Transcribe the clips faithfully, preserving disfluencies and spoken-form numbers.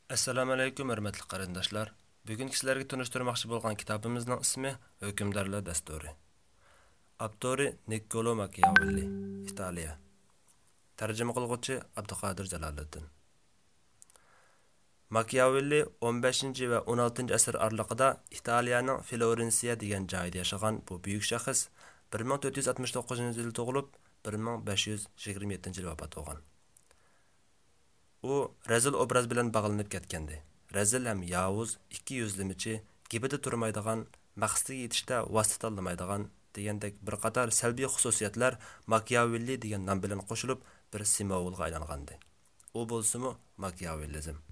ئەسسالامۇئەلەيكۇم، ھۆرمەتلىك قېرىنداشلار! بۈگۈنكى سىلەرگە تونۇشتۇرماقچى بولغان كىتابىمىزنىڭ ئىسمى ھۆكۈمدارلار دەستۇرى. ئاپتورى نىككولو ماكىياۋېللى، ئىتالىيە. تەرجىمە قىلغۇچى ئابدۇقادىر جالالىدىن. ماكىياۋېللى ئون بەشىنچى ۋە ئون ئالتىنچى ئەسىر ئارىلىقىدا ئىتالىيەنىڭ فلورېنسىيە دېگەن جايىدا ياشىغان بۇ بۈيۈك شەخس بىر مىڭ تۆت يۈز ئاتمىش توققۇزىنچى يىلى تۇغۇلۇپ، بىر مىڭ بەش يۈز يىگىرمە يەتتىنچى يىلى ۋاپات بولغان. ئۇ رەزىل ئوبراز بىلەن باغلىنىپ كەتكەنىدى. رەزىل ھەم ياۋۇز، ئىككى يۈزلىمىچى، گېپىدە تۇرمايدىغان، مەقسىتىگە يېتىشتە ۋاسىتە تاللىمايدىغان دېگەندەك بىر قاتار سەلبىي خۇسۇسىيەتلەر ماكىياۋېللى دېگەن نام بىلەن قوشۇلۇپ، بىر سىمۋولغا ئايلانغانىدى. ئۇ بولسىمۇ ماكىياۋېللىزم.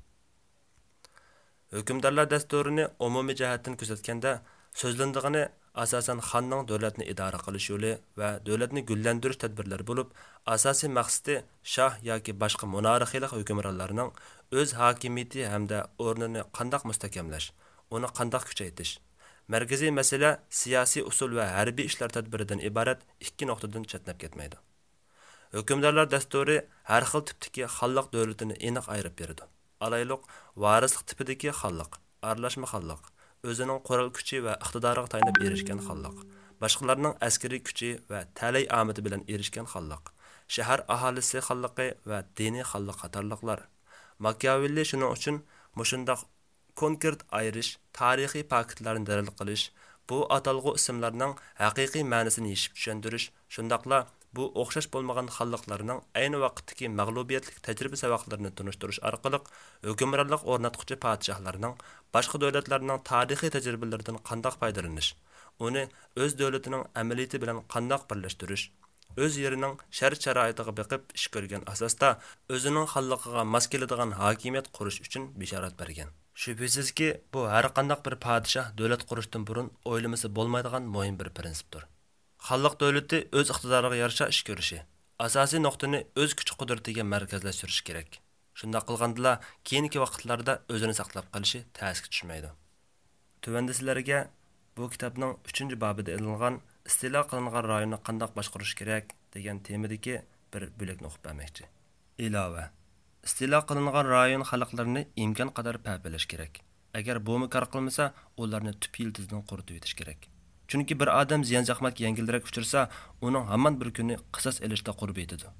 ھۆكۈمدارلار دەستۇرىنى ئومۇمىي جەھەتتىن كۆزەتكەندە، سۆزلىنىدىغىنى ئاساسەن خاننىڭ دۆلەتنى ئىدارە قىلىش يولى ۋە دۆلەتنى گۈللەندۈرۈش تەدبىرلىرى بولۇپ، ئاساسىي مەقسىتى شاھ ياكى باشقا مونارخىيىلىق ھۆكۈمرانلارنىڭ ئۆز ھاكىمىيىتى ھەمدە ئورنىنى قانداق مۇستەھكەملەش، ئۇنى قانداق كۈچەيتىش. مەركىزىي مەسىلە سىياسىي ئۇسۇل ۋە ھەربىي ئىشلار تەدبىرىدىن ئىبارەت ئىككى نۇقتىدىن چەتنەپ كەتمەيدۇ. ھۆكۈمدارلار دەستۇرى ھەر خىل تىپتىكى خانلىق دۆلىتىنى ئېنىق ئايرىپ بېرىدۇ. ئالايلۇق، ۋارىسلىق تىپىدىكى خانلىق، ئارىلاشما خانلىق، ئۆزىنىڭ قورال كۈچى ۋە ئىقتىدارىغا تايىنىپ ئېرىشكەن خانلىق، باشقىلارنىڭ ئەسكىرىي كۈچى ۋە تەلەي ئامىتى بىلەن ئېرىشكەن خانلىق، شەھەر ئاھالىسى خانلىقى ۋە دىنىي خانلىق قاتارلىقلار. ماكىياۋېللى شۇنىڭ ئۈچۈن مۇشۇنداق كونكرېت ئايرىش، تارىخىي پاكىتلارنى دەلىل قىلىش، بۇ ئاتالغۇ ئىسىملارنىڭ ھەقىقىي مەنىسىنى يېشىپ چۈشەندۈرۈش، شۇنداقلا بۇ ئوخشاش بولمىغان خانلىقلارنىڭ ئەينى ۋاقىتتىكى مەغلۇبىيەتلىك تەجرىبە ساۋاقلىرىنى تونۇشتۇرۇش ئارقىلىق، ھۆكۈمرانلىق ئورناتقۇچى پادىشاھلارنىڭ باشقا دۆلەتلەرنىڭ تارىخىي تەجرىبىلىرىدىن قانداق پايدىلىنىش، ئۇنى ئۆز دۆلىتىنىڭ ئەمەلىيىتى بىلەن قانداق بىرلەشتۈرۈش، ئۆز يېرىنىڭ شەرت-شارائىتىغا بېقىپ ئىش كۆرگەن ئاساستا، ئۆزىنىڭ خانلىقىغا ماس كېلىدىغان ھاكىمىيەت قۇرۇش ئۈچۈن بېشارەت بەرگەن. شۈبھىسىزكى، بۇ ھەرقانداق بىر پادىشاھ دۆلەت قۇرۇشتىن بۇرۇن ئويلىمىسا بولمايدىغان مۇھىم بىر پىرىنسىپتۇر. خانلىق دۆلىتى ئۆز ئىقتىدارىغا يارىشا ئىش كۆرۈشى، ئاساسىي نۇقتىنى ئۆز كۈچ-قۇدرىتىگە مەركەزلەشتۈرۈشى كېرەك. شۇنداق قىلغاندىلا، كېيىنكى ۋاقىتلاردا ئۆزىنى ساقلاپ قېلىشى تەسكە چۈشمەيدۇ. تۆۋەندە سىلەرگە بۇ كىتابنىڭ ئۈچىنچى بابىدا ئېلىنغان «ئىستىلا قىلىنغان رايوننى قانداق باشقۇرۇش كېرەك؟» دېگەن تېمىدىكى بىر بۆلەكنى ئوقۇپ بەرمەكچى. ئىلاۋە. ئىستىلا قىلىنغان رايون خەلقلىرىنى ئىمكانقەدەر پەپىلەش كېرەك. ئەگەر بۇمۇ كار قىلمىسا، ئۇلارنى تۈپ يىلتىزىدىن قۇرۇتۇۋېتىش كېرەك. چۈنكى بىر ئادەم زىيان-زەخمەتكە يەڭگىلرەك ئۇچرىسا، ئۇنىڭ ھامان بىر كۈنى قىساس ئېلىشتا قۇربىتىدۇ.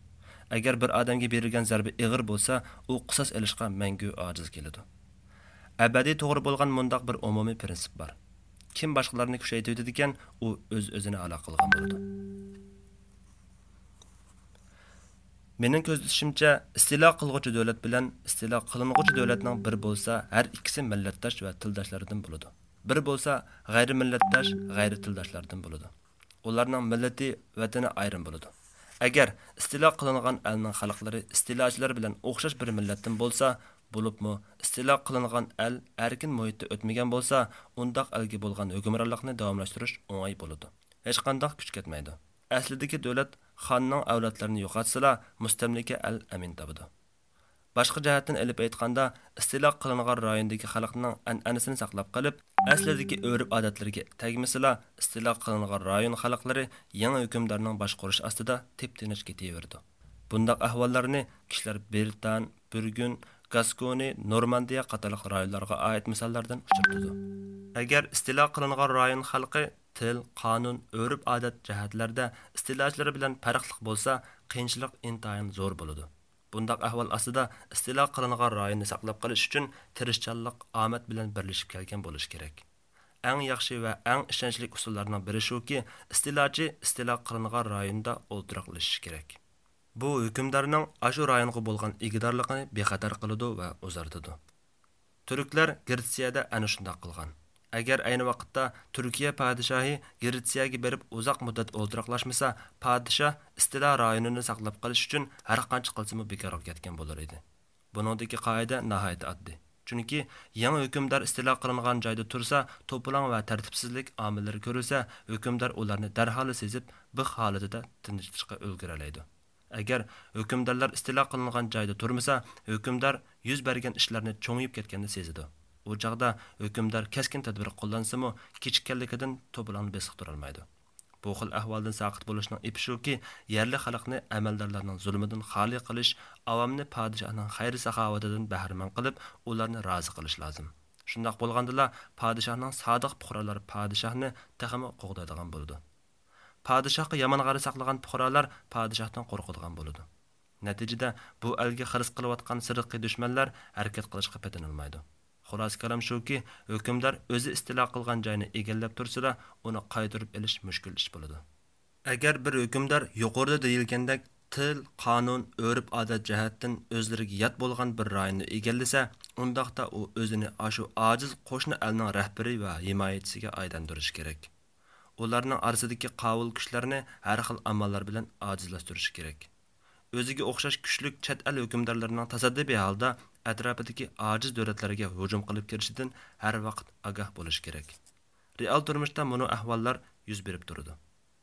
ئەگەر بىر ئادەمگە بېرىلگەن زەربە ئېغىر بولسا، ئۇ قىساس ئېلىشقا مەڭگۈ ئاجىز كېلىدۇ. ئەبەدىي توغرا بولغان مۇنداق بىر ئومۇمىي پىرىنسىپ بار: كىم باشقىلارنى كۈچەيتىۋېتىدىكەن، ئۇ ئۆز-ئۆزىنى ھالاك قىلغان بولىدۇ. مېنىڭ كۆزىتىشىمچە، ئىستىلا قىلغۇچى دۆلەت بىلەن ئىستىلا قىلىنغۇچى دۆلەتنىڭ بىر بولسا، ھەر ئىككىسى مىللەتداش ۋە تىلداشلاردىن بولىدۇ. بىر بولسا، غەيرىي مىللەتداش، غەيرىي تىلداشلاردىن بولىدۇ. ئۇلارنىڭ مىللىتى، ۋەتىنى ئايرىم بولىدۇ. ئەگەر ئىستىلا قىلىنغان ئەلنىڭ خەلقلىرى ئىستىلاچىلار بىلەن ئوخشاش بىر مىللەتتىن بولسا، بولۇپمۇ ئىستىلا قىلىنغان ئەل ئەركىن مۇھىتتا ئۆتمىگەن بولسا، ئۇنداق ئەلگە بولغان ھۆكۈمرانلىقنى داۋاملاشتۇرۇش ئوڭاي بولىدۇ. ھېچقانداق كۈچ كەتمەيدۇ. ئەسلىدىكى دۆلەت خاننىڭ ئەۋلادلىرىنى يوقاتسىلا، مۇستەملىكە ئەل ئەمىن تاپىدۇ. باشقا جەھەتتىن ئېلىپ ئېيتقاندا، ئىستىلا قىلىنغان رايوندىكى خەلقنىڭ ئەنئەنىسىنى ساقلاپ قېلىپ، ئەسلىدىكى ئۆرپ-ئادەتلىرىگە تەگمىسىلا، ئىستىلا قىلىنغان رايون خەلقلىرى يېڭى ھۆكۈمدارنىڭ باشقۇرۇشى ئاستىدا تىپ-تىنچ كېتىۋېرىدۇ. بۇنداق ئەھۋاللارنى كىشىلەر برىتان، بۈرگۈن، گاسكونى، نورماندىيە قاتارلىق رايونلارغا ئائىت مىساللاردىن ئۇچرىتىدۇ. ئەگەر ئىستىلا قىلىنغان رايون خەلقى تىل، قانۇن، ئۆرپ-ئادەت جەھەتلەردە ئىستىلاچىلار بىلەن پەرقلىق بولسا، قىيىنچىلىق ئىنتايىن زور بولىدۇ. بۇنداق ئەھۋال ئاستىدا ئىستىلا قىلىنغان رايوننى ساقلاپ قېلىش ئۈچۈن تىرىشچانلىق، ئامەت بىلەن بىرلىشىپ كەلگەن بولۇشى كېرەك. ئەڭ ياخشى ۋە ئەڭ ئىشەنچلىك ئۇسۇللارنىڭ بىرى شۇكى، ئىستىلاچى ئىستىلا قىلىنغان رايوندا ئولتۇراقلىشىشى كېرەك. بۇ ھۆكۈمدارنىڭ ئاشۇ رايونغا بولغان ئىگىدارلىقىنى بىخەتەر قىلىدۇ ۋە ئۇزارتىدۇ. تۈركلەر گرېتسىيەدە ئەنە شۇنداق قىلغان. ئەگەر ئەينى ۋاقىتتا تۈركىيە پادىشاھى گرېتسىيەگە بېرىپ ئۇزاق مۇددەت ئولتۇراقلاشمىسا، پادىشاھ ئىستىلا رايونىنى ساقلاپ قېلىش ئۈچۈن ھەر قانچە قىلسىمۇ بىكارغا كەتكەن بولۇر ئىدى. بۇنىڭدىكى قائىدە ناھايىتى ئاددىي. چۈنكى يېڭى ھۆكۈمدار ئىستىلا قىلىنغان جايدا تۇرسا، توپىلاڭ ۋە تەرتىپسىزلىك ئامىللىرى كۆرۈلسە، ھۆكۈمدار ئۇلارنى دەرھاللا سېزىپ، بىخ ھالىتىدە تىنچلىتىشقا ئۈلگۈرەلەيدۇ. ئەگەر ھۆكۈمدارلار ئىستىلا قىلىنغان جايدا تۇرمىسا، ھۆكۈمدار يۈز بەرگەن ئىشلارنى چوڭىيىپ كەتكەننى سېزىدۇ. ئۇ چاغدا ھۆكۈمدار كەسكىن تەدبىر قوللانسىمۇ، كېچىككەنلىكىدىن توپىلاڭنى بېسىقتۇرالمايدۇ. بۇ خىل ئەھۋالدىن ساقىت بولۇشنىڭ ئېپى شۇكى، يەرلىك خەلقنى ئەمەلدارلارنىڭ زۇلمىدىن خالىي قىلىش، ئاۋامنى پادىشاھنىڭ خەير-ساخاۋىتىدىن بەھرىمەن قىلىپ، ئۇلارنى رازى قىلىش لازىم. شۇنداق بولغاندىلا، پادىشاھنىڭ سادىق پۇقرالار پادىشاھنى تېخىمۇ قوغدايدىغان بولىدۇ. پادىشاھقا يامان غەرەز ساقلىغان پۇقرالار پادىشاھتىن قورقىدىغان بولىدۇ. نەتىجىدە، بۇ ئەلگە خىرىس قىلىۋاتقان سىرتقى دۈشمەنلەر ھەرىكەت قىلىشقا پېتىنالمايدۇ. خۇلاسە كالام شۇكى، ھۆكۈمدار ئۆزى ئىستىلا قىلغان جاينى ئىگىلەپ تۇرسىلا، ئۇنى قايتۇرۇپ ئېلىش مۈشكۈل ئىش بولىدۇ. ئەگەر بىر ھۆكۈمدار يۇقىرىدا دېيىلگەندەك تىل، قانۇن، ئۆرپ-ئادەت جەھەتتىن ئۆزلىرىگە يات بولغان بىر رايوننى ئىگىلىسە، ئۇنداقتا ئۇ ئۆزىنى ئاشۇ ئاجىز قوشنا ئەلنىڭ رەھبىرى ۋە ھىمايىچىسىگە ئايلاندۇرۇشى كېرەك. ئۇلارنىڭ ئارىسىدىكى قاۋۇل كۈچلەرنى ھەر خىل ئاماللار بىلەن ئاجىزلاشتۇرۇشى كېرەك. ئۆزىگە ئوخشاش كۈچلۈك چەت ئەل ھۆكۈمدارلىرىنىڭ تاسادىپىي ھالدا ئەتراپىدىكى ئاجىز دۆلەتلەرگە ھۇجۇم قىلىپ كىرىشىدىن ھەر ۋاقىت ئاگاھ بولۇشى كېرەك. رېئال تۇرمۇشتا مۇنۇ ئەھۋاللار يۈز بېرىپ تۇرىدۇ.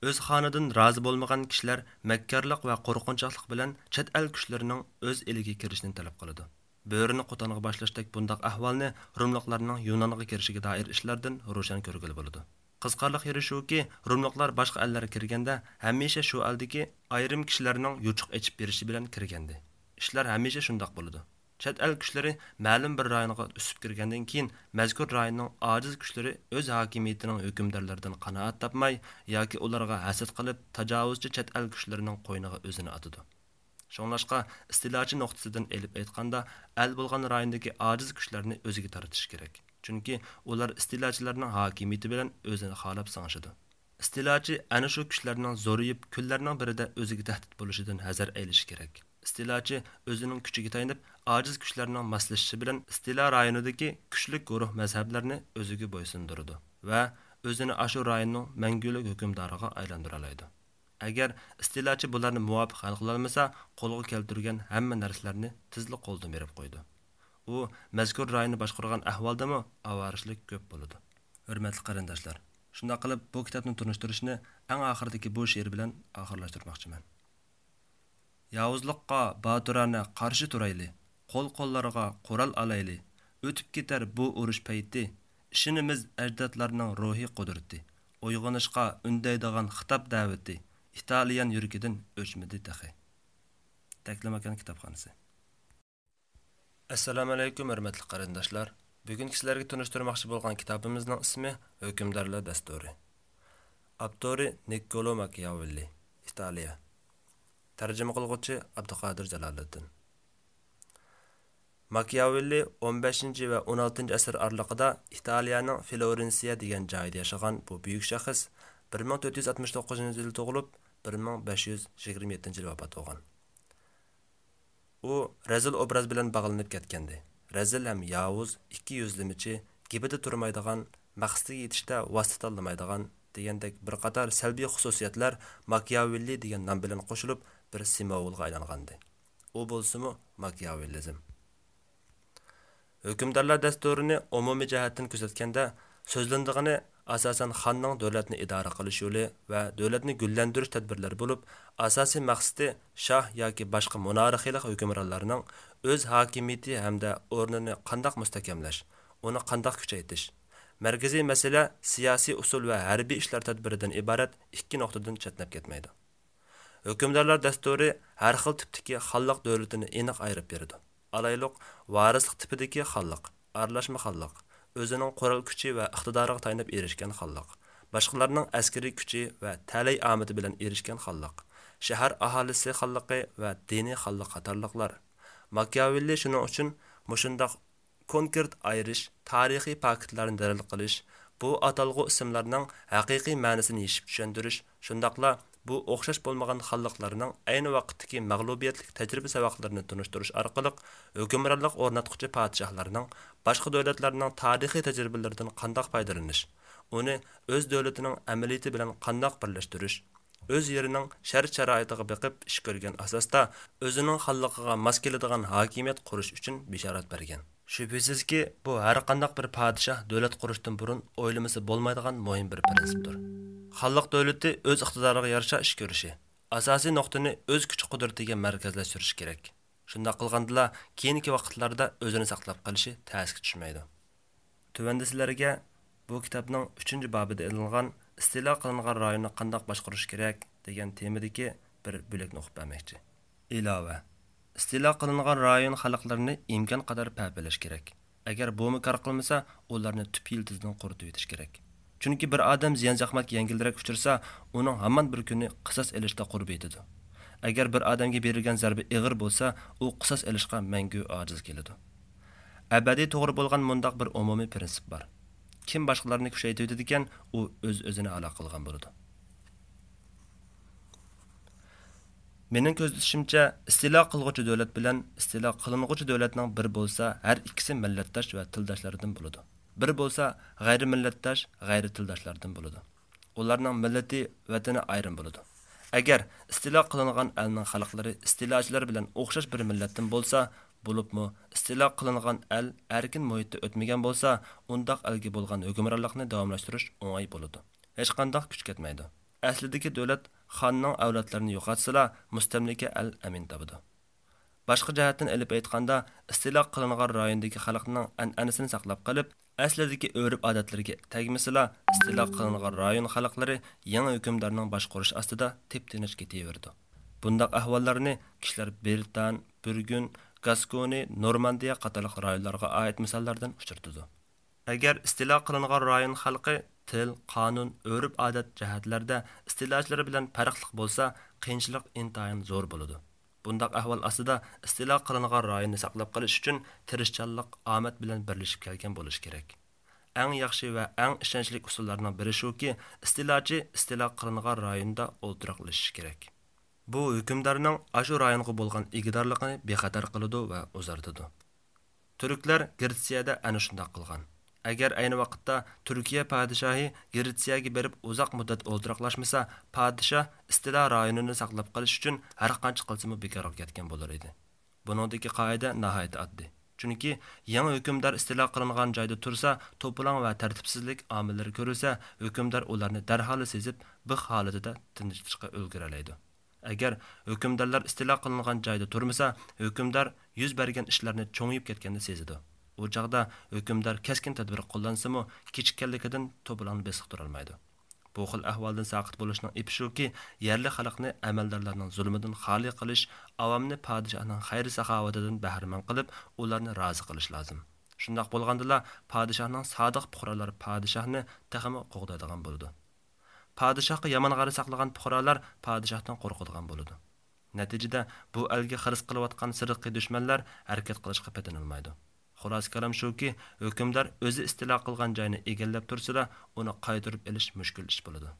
ئۆز خانىدىن رازى بولمىغان كىشىلەر مەككارلىق ۋە قورقۇنچاقلىق بىلەن چەت ئەل كۈچلىرىنىڭ ئۆز ئېلىگە كىرىشىنى تەلەپ قىلىدۇ. بۆرىنى قوتانغا باشلاشتەك بۇنداق ئەھۋالنى روملۇقلارنىڭ يۇنانغا كىرىشىگە دائىر ئىشلاردىن روشەن كۆرگىلى بولىدۇ. قىزىقارلىق يېرى شۇكى، روملۇقلار باشقا ئەللەرگە كىرگەندە، ھەمىشە شۇ ئەلدىكى ئايرىم كىشىلەرنىڭ يوچۇق ئېچىپ بېرىشى بىلەن كىرگەنىدى. ئىشلار ھەمىشە شۇنداق بولىدۇ. چەت ئەل كۈچلىرى مەلۇم بىر رايونغا ئۆسۈپ كىرگەندىن كېيىن، مەزكۇر رايوننىڭ ئاجىز كۈچلىرى ئۆز ھاكىمىيىتىنىڭ ھۆكۈمدارلىرىدىن قانائەت تاپماي ياكى ئۇلارغا ھەسەت قىلىپ، تاجاۋۇزچى چەت ئەل كۈچلىرىنىڭ قوينىغا ئۆزىنى ئاتىدۇ. شۇڭلاشقا، ئىستىلاچى نۇقتىسىدىن ئېلىپ ئېيتقاندا، ئەل بولغان رايوندىكى ئاجىز كۈچلەرنى ئۆزىگە تارتىش كېرەك. چۈنكى ئۇلار ئىستىلاچىلارنىڭ ھاكىمىيىتى بىلەن ئۆزىنى خالاپ سىڭىشىدۇ. ئىستىلاچى ئەنە شۇ كۈچلەرنىڭ زورىيىپ، كۈنلەرنىڭ بىرىدە ئۆزىگە تەھدىت بولۇشىدىن ھەزەر ئەيلىشى كېرەك. ئىستىلاچى ئۆزىنىڭ كۈچىگە تايىنىپ، ئاجىز كۈچلەرنىڭ ماسلىشىشى بىلەن ئىستىلا رايونىدىكى كۈچلۈك گۇرۇھ مەزھەپلەرنى ئۆزىگە بويسۇندۇرىدۇ ۋە ئۆزىنى ئاشۇ رايوننىڭ مەڭگۈلۈك ھۆكۈمدارىغا ئايلاندۇرالايدۇ. ئەگەر ئىستىلاچى بۇلارنى مۇۋاپىق ھەل قىلالمىسا، قولغا كەلتۈرگەن ھەممە نەرسىلەرنى تېزلا قولدىن بېرىپ قويىدۇ. ئۇ مەزكۇر رايوننى باشقۇرغان ئەھۋالدىمۇ ئاۋارىچىلىك كۆپ بولىدۇ. ھۆرمەتلىك قېرىنداشلار، شۇنداق قىلىپ بۇ كىتابنى تونۇشتۇرۇشنى ئەڭ ئاخىرىدىكى بۇ شېئىر بىلەن ئاخىرلاشتۇرماقچىمەن. ياۋۇزلۇققا باتۇرانە قارشى تۇرايلى، قول-قوللارغا قورال ئالايلى، ئۆتۈپ كېتەر بۇ ئۇرۇش پەيتى، ئىشىنىمىز ئەجدادلارنىڭ روھىي قۇدرىتى، ئويغىنىشقا ئۈندەيدىغان خىتاب دەۋىتى ئىتالىيان يۈرىكىدىن ئۆچمىدى تېخى. تەكلىماكان كىتابخانىسى. ئەسسالامۇئەلەيكۇم، ھۆرمەتلىك قېرىنداشلار! بۈگۈنكى سىلەرگە تونۇشتۇرماقچى بولغان كىتابىمىزنىڭ ئىسمى ھۆكۈمدارلار دەستۇرى. ئاپتورى نىككولو ماكىياۋېللى، ئىتالىيە. تەرجىمە قىلغۇچى ئابدۇقادىر جالالىدىن. ماكىياۋېللى ئون بەشىنچى ۋە ئون ئالتىنچى ئەسىر ئارىلىقىدا ئىتالىيەنىڭ فلورېنسىيە دېگەن جايىدا ياشىغان بۇ بۈيۈك شەخس بىر مىڭ تۆت يۈز ئاتمىش توققۇزىنچى يىلى تۇغۇلۇپ، بىر مىڭ بەش يۈز يىگىرمە يەتتىنچى يىلى ۋاپات بولغان. ئۇ رەزىل ئوبراز بىلەن باغلىنىپ كەتكەندى. رەزىل ھەم ياۋۇز، ئىككى يۈزلىمىچى، گېپىدە تۇرمايدىغان، مەقسىتىگە يېتىشتە ۋاسىتە تاللىمايدىغان دېگەندەك بىر قاتار سەلبىي خۇسۇسىيەتلەر ماكىياۋېللى دېگەن نام بىلەن قوشۇلۇپ، بىر سىمۋولغا ئايلانغانىدى. ئۇ بولسىمۇ ماكىياۋېللىزم. ھۆكۈمدارلار دەستۇرىنى ئومۇمىي جەھەتتىن كۆزەتكەندە، سۆزلىنىدىغىنى ئاساسەن خاننىڭ دۆلەتنى ئىدارە قىلىش يولى ۋە دۆلەتنى گۈللەندۈرۈش تەدبىرلىرى بولۇپ، ئاساسىي مەقسىتى شاھ ياكى باشقا مونارخىيلىق ھۆكۈمرانلارنىڭ ئۆز ھاكىمىيىتى ھەمدە ئورنىنى قانداق مۇستەھكەملەش، ئۇنى قانداق كۈچەيتىش. مەركىزىي مەسىلە سىياسىي ئۇسۇل ۋە ھەربىي ئىشلار تەدبىرىدىن ئىبارەت ئىككى نۇقتىدىن چەتنەپ كەتمەيدۇ. ھۆكۈمدارلار دەستۇرى ھەر خىل تىپتىكى خانلىق دۆلىتىنى ئېنىق ئايرىپ بېرىدۇ. ئالايلۇق، ۋارىسلىق تىپىدىكى خانلىق، ئارىلاشما خانلىق، ئۆزىنىڭ قورال كۈچى ۋە ئىقتىدارىغا تايىنىپ ئېرىشكەن خانلىق، باشقىلارنىڭ ئەسكىرىي كۈچى ۋە تەلەي ئامىتى بىلەن ئېرىشكەن خانلىق، شەھەر ئاھالىسى خانلىقى ۋە دىنىي خانلىق قاتارلىقلار. ماكىياۋېللى شۇنىڭ ئۈچۈن مۇشۇنداق كونكرېت ئايرىش، تارىخىي پاكىتلارنى دەلىل قىلىش، بۇ ئاتالغۇ ئىسىملارنىڭ ھەقىقىي مەنىسىنى يېشىپ چۈشەندۈرۈش، شۇنداقلا بۇ ئوخشاش بولمىغان خانلىقلارنىڭ ئەينى ۋاقىتتىكى مەغلۇبىيەتلىك تەجرىبە ساۋاقلىرىنى تونۇشتۇرۇش ئارقىلىق، ھۆكۈمرانلىق ئورناتقۇچى پادىشاھلارنىڭ باشقا دۆلەتلەرنىڭ تارىخىي تەجرىبىلىرىدىن قانداق پايدىلىنىش، ئۇنى ئۆز دۆلىتىنىڭ ئەمەلىيىتى بىلەن قانداق بىرلەشتۈرۈش، ئۆز يېرىنىڭ شەرت-شارائىتىغا بېقىپ ئىش كۆرگەن ئاساستا، ئۆزىنىڭ خانلىقىغا ماس كېلىدىغان ھاكىمىيەت قۇرۇش ئۈچۈن بېشارەت بەرگەن. شۈبھىسىزكى، بۇ ھەرقانداق بىر پادىشاھ دۆلەت قۇرۇشتىن بۇرۇن ئويلىمىسا بولمايدىغان مۇھىم بىر پىرىنسىپتۇر. خانلىق دۆلىتى ئۆز ئىقتىدارىغا يارىشا ئىش كۆرۈشى، ئاساسىي نۇقتىنى ئۆز كۈچ-قۇدرىتىگە مەركەزلەشتۈرۈشى كېرەك. شۇنداق قىلغاندىلا، كېيىنكى ۋاقىتلاردا ئۆزىنى ساقلاپ قېلىشى تەسكە چۈشمەيدۇ. تۆۋەندە سىلەرگە بۇ كىتابنىڭ ئۈچىنچى بابىدا ئېلىنغان ئىستىلا قىلىنغان رايوننى قانداق باشقۇرۇش كېرەك دېگەن تېمىدىكى بىر بۆلەكنى ئوقۇپ بەرمەكچى. ئىلاۋە. ئىستىلا قىلىنغان رايون خەلقلىرىنى ئىمكان قەدەر پەپىلەش كېرەك. ئەگەر بۇمۇ كار قىلمىسا، ئۇلارنى تۈپ يىلتىزىدىن قۇرۇتۇۋېتىش كېرەك. چۈنكى بىر ئادەم زىيان-زەخمەتكە يەڭگىلرەك ئۇچرىسا، ئۇنىڭ ھامان بىر كۈنى قىساس ئېلىشتا قۇربى يېتىدۇ. ئەگەر بىر ئادەمگە بېرىلگەن زەربە ئېغىر بولسا، ئۇ قىساس ئېلىشقا مەڭگۈ ئاجىز كېلىدۇ. ئەبەدىي توغرا بولغان مۇنداق بىر ئومۇمىي پىرىنسىپ بار: كىم باشقىلارنى كۈچەيتىۋېتىدىكەن، ئۇ ئۆز-ئۆزىنى ھالاك قىلغان بولىدۇ. مېنىڭ كۆزىتىشىمچە، ئىستىلا قىلغۇچى دۆلەت بىلەن ئىستىلا قىلىنغۇچى دۆلەتنىڭ بىر بولسا، ھەر ئىككىسى مىللەتداش ۋە تىلداشلاردىن بولىدۇ. بىر بولسا، غەيرىي مىللەتداش، غەيرىي تىلداشلاردىن بولىدۇ. ئۇلارنىڭ مىللىتى، ۋەتىنى ئايرىم بولىدۇ. ئەگەر ئىستىلا قىلىنغان ئەلنىڭ خەلقلىرى ئىستىلاچىلار بىلەن ئوخشاش بىر مىللەتتىن بولسا، بولۇپمۇ ئىستىلا قىلىنغان ئەل ئەركىن مۇھىتتا ئۆتمىگەن بولسا، ئۇنداق ئەلگە بولغان ھۆكۈمرانلىقنى داۋاملاشتۇرۇش ئوڭاي بولىدۇ. ھېچقانداق كۈچ كەتمەيدۇ. ئەسلىدىكى دۆلەت خاننىڭ ئەۋلادلىرىنى يوقاتسىلا، مۇستەملىكە ئەل ئەمىن تاپىدۇ. باشقا جەھەتتىن ئېلىپ ئېيتقاندا، ئىستىلا قىلىنغان رايوندىكى خەلقنىڭ ئەنئەنىسىنى ساقلاپ قېلىپ، ئەسلىدىكى ئۆرپ-ئادەتلىرىگە تەگمىسىلا، ئىستىلا قىلىنغان رايون خەلقلىرى يېڭى ھۆكۈمدارنىڭ باشقۇرۇشى ئاستىدا تىپ-تىنچ كېتىۋېرىدۇ. بۇنداق ئەھۋاللارنى كىشىلەر برىتان، بۈرگۈن، گاسكونى، نورماندىيە قاتارلىق رايونلارغا ئائىت مىساللاردىن ئۇچرىتىدۇ. ئەگەر ئىستىلا قىلىنغان رايون خەلقى تىل، قانۇن، ئۆرپ-ئادەت جەھەتلەردە ئىستىلاچىلار بىلەن پەرقلىق بولسا، قىيىنچىلىق ئىنتايىن زور بولىدۇ. بۇنداق ئەھۋال ئاستىدا ئىستىلا قىلىنغان رايوننى ساقلاپ قېلىش ئۈچۈن تىرىشچانلىق، ئامەت بىلەن بىرلىشىپ كەلگەن بولۇشى كېرەك. ئەڭ ياخشى ۋە ئەڭ ئىشەنچلىك ئۇسۇللارنىڭ بىرى شۇكى، ئىستىلاچى ئىستىلا قىلىنغان رايوندا ئولتۇراقلىشىشى كېرەك. بۇ ھۆكۈمدارنىڭ ئاشۇ رايونغا بولغان ئىگىدارلىقىنى بىخەتەر قىلىدۇ ۋە ئۇزارتىدۇ. تۈركلەر گرېتسىيەدە ئەنە شۇنداق قىلغان. ئەگەر ئەينى ۋاقىتتا تۈركىيە پادىشاھى گرېتسىيەگە بېرىپ ئۇزاق مۇددەت ئولتۇراقلاشمىسا، پادىشاھ ئىستىلا رايونىنى ساقلاپ قېلىش ئۈچۈن ھەرقانچە قىلسىمۇ بىكارغا كەتكەن بولۇر ئىدى. بۇنىڭدىكى قائىدە ناھايىتى ئاددىي. چۈنكى يېڭى ھۆكۈمدار ئىستىلا قىلىنغان جايدا تۇرسا، توپىلاڭ ۋە تەرتىپسىزلىك ئامىللىرى كۆرۈلسە، ھۆكۈمدار ئۇلارنى دەرھاللا سېزىپ، بىخ ھالىتىدە تىنچلىتىشقا ئۈلگۈرەلەيدۇ. ئەگەر ھۆكۈمدارلار ئىستىلا قىلىنغان جايدا تۇرمىسا، ھۆكۈمدار يۈز بەرگەن ئىشلارنى چوڭىيىپ كەتكەننى سېزىدۇ. ئۇ چاغدا ھۆكۈمدار كەسكىن تەدبىر قوللانسىمۇ، كېچىككەنلىكىدىن توپىلاڭنى بېسىق تۇرالمايدۇ. بۇ خىل ئەھۋالدىن ساقىت بولۇشنىڭ ئېپى شۇكى، يەرلىك خەلقنى ئەمەلدارلارنىڭ زۇلمىدىن خالىي قىلىش، ئاۋامنى پادىشاھنىڭ خەير-ساخاۋىتىدىن بەھرىمەن قىلىپ، ئۇلارنى رازى قىلىش لازىم. شۇنداق بولغاندىلا، پادىشاھنىڭ سادىق پۇقرالار پادىشاھنى تېخىمۇ قوغدايدىغان بولىدۇ. پادىشاھقا يامان غەرەز ساقلىغان پۇقرالار پادىشاھتىن قورقىدىغان بولىدۇ. نەتىجىدە، بۇ ئەلگە خىرىس قىلىۋاتقان سىرتقى دۈشمەنلەر ھەرىكەت قىلىشقا پېتىنالمايدۇ. خۇلاسە كالام شۇكى، ھۆكۈمدار ئۆزى ئىستىلا قىلغان جاينى ئىگىلەپ تۇرسىلا، ئۇنى قايتۇرۇپ ئېلىش مۈشكۈل ئىش بولىدۇ.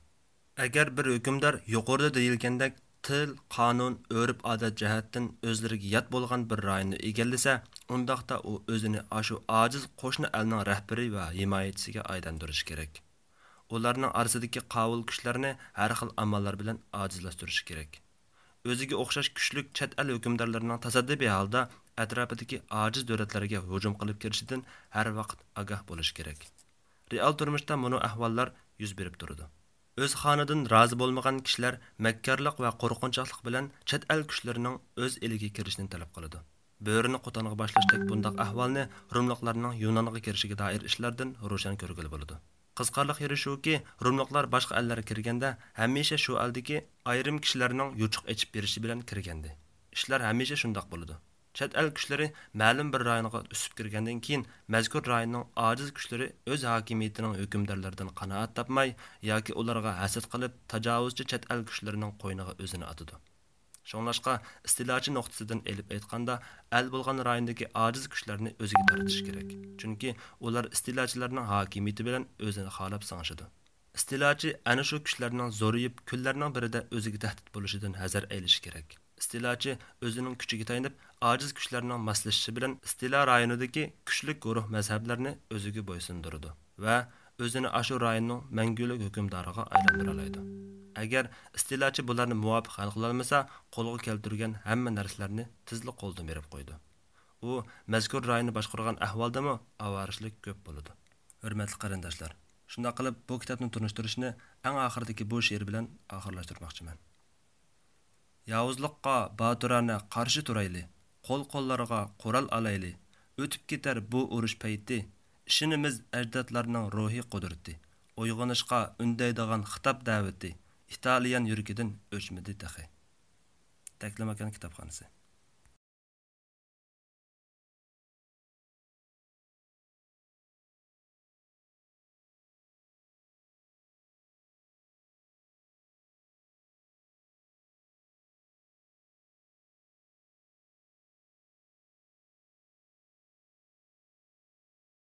ئەگەر بىر ھۆكۈمدار يۇقىرىدا دېيىلگەندەك تىل، قانۇن، ئۆرپ-ئادەت جەھەتتىن ئۆزلىرىگە يات بولغان بىر رايوننى ئىگىلىسە، ئۇنداقتا ئۇ ئۆزىنى ئاشۇ ئاجىز قوشنا ئەلنىڭ رەھبىرى ۋە ھىمايىچىسىگە ئايلاندۇرۇشى كېرەك. ئۇلارنىڭ ئارىسىدىكى قاۋۇل كۈچلەرنى ھەر خىل ئاماللار بىلەن ئاجىزلاشتۇرۇشى كېرەك. ئۆزىگە ئوخشاش كۈچلۈك چەت ئەل ھۆكۈمدارلىرىنىڭ تاسادىپىي ھالدا ئەتراپىدىكى ئاجىز دۆلەتلەرگە ھۇجۇم قىلىپ كىرىشىدىن ھەر ۋاقىت ئاگاھ بولۇشى كېرەك. رېئال تۇرمۇشتا مۇنۇ ئەھۋاللار يۈز بېرىپ تۇرىدۇ. ئۆز خانىدىن رازى بولمىغان كىشىلەر مەككارلىق ۋە قورقۇنچاقلىق بىلەن چەت ئەل كۈچلىرىنىڭ ئۆز ئېلىگە كىرىشىنى تەلەپ قىلىدۇ. بۆرىنى قوتانغا باشلاشتەك بۇنداق ئەھۋالنى روملۇقلارنىڭ يۇنانغا كىرىشىگە دائىر ئىشلاردىن روشەن كۆرگىلى بولىدۇ. قىزىقارلىق يېرى شۇكى، روملۇقلار باشقا ئەللەرگە كىرگەندە، ھەمىشە شۇ ئەلدىكى ئايرىم كىشىلەرنىڭ يوچۇق ئېچىپ بېرىشى بىلەن كىرگەنىدى. ئىشلار ھەمىشە شۇنداق بولىدۇ. چەت ئەل كۈچلىرى مەلۇم بىر رايونغا ئۆسۈپ كىرگەندىن كېيىن، مەزكۇر رايوننىڭ ئاجىز كۈچلىرى ئۆز ھاكىمىيىتىنىڭ ھۆكۈمدارلىرىدىن قانائەت تاپماي ياكى ئۇلارغا ھەسەت قىلىپ، تاجاۋۇزچى چەت ئەل كۈچلىرىنىڭ قوينىغا ئۆزىنى ئاتىدۇ. شۇڭلاشقا، ئىستىلاچى نۇقتىسىدىن ئېلىپ ئېيتقاندا، ئەل بولغان رايوندىكى ئاجىز كۈچلەرنى ئۆزىگە تارتىش كېرەك. چۈنكى ئۇلار ئىستىلاچىلارنىڭ ھاكىمىيىتى بىلەن ئۆزىنى خالاپ سىڭىشىدۇ. ئىستىلاچى ئەنە شۇ كۈچلەرنىڭ زورىيىپ، كۈنلەرنىڭ بىرىدە ئۆزىگە تەھدىت بولۇشىدىن ھەزەر ئەيلىشى كېرەك. ئىستىلاچى ئۆزىنىڭ كۈچىگە تايىنىپ، ئاجىز كۈچلەرنىڭ ماسلىشىشى بىلەن ئىستىلا رايونىدىكى كۈچلۈك گۇرۇھ مەزھەپلەرنى ئۆزىگە بويسۇندۇرىدۇ ۋە ئۆزىنى ئاشۇ رايوننىڭ مەڭگۈلۈك ھۆكۈمدارىغا ئايلاندۇرالايدۇ. ئەگەر ئىستىلاچى بۇلارنى مۇۋاپىق ھەل قىلالمىسا، قولغا كەلتۈرگەن ھەممە نەرسىلەرنى تېزلا قولدىن بېرىپ قويىدۇ. ئۇ مەزكۇر رايوننى باشقۇرغان ئەھۋالدىمۇ ئاۋارىچىلىك كۆپ بولىدۇ. ھۆرمەتلىك قېرىنداشلار، شۇنداق قىلىپ بۇ كىتابنى تونۇشتۇرۇشنى ئەڭ ئاخىرىدىكى بۇ شېئىر بىلەن ئاخىرلاشتۇرماقچىمەن. ياۋۇزلۇققا باتۇرانە قارشى تۇرايلى، قول-قوللارغا قورال ئالايلى، ئۆتۈپ كېتەر بۇ ئۇرۇش پەيتى، ئىشىنىمىز ئەجدادلارنىڭ روھىي قۇدرىتى، ئويغىنىشقا ئۈندەيدىغان خىتاب دەۋىتى ئىتالىيان يۈرىكىدىن ئۆچمىدى تېخى. تەكلىماكان كىتابخانىسى.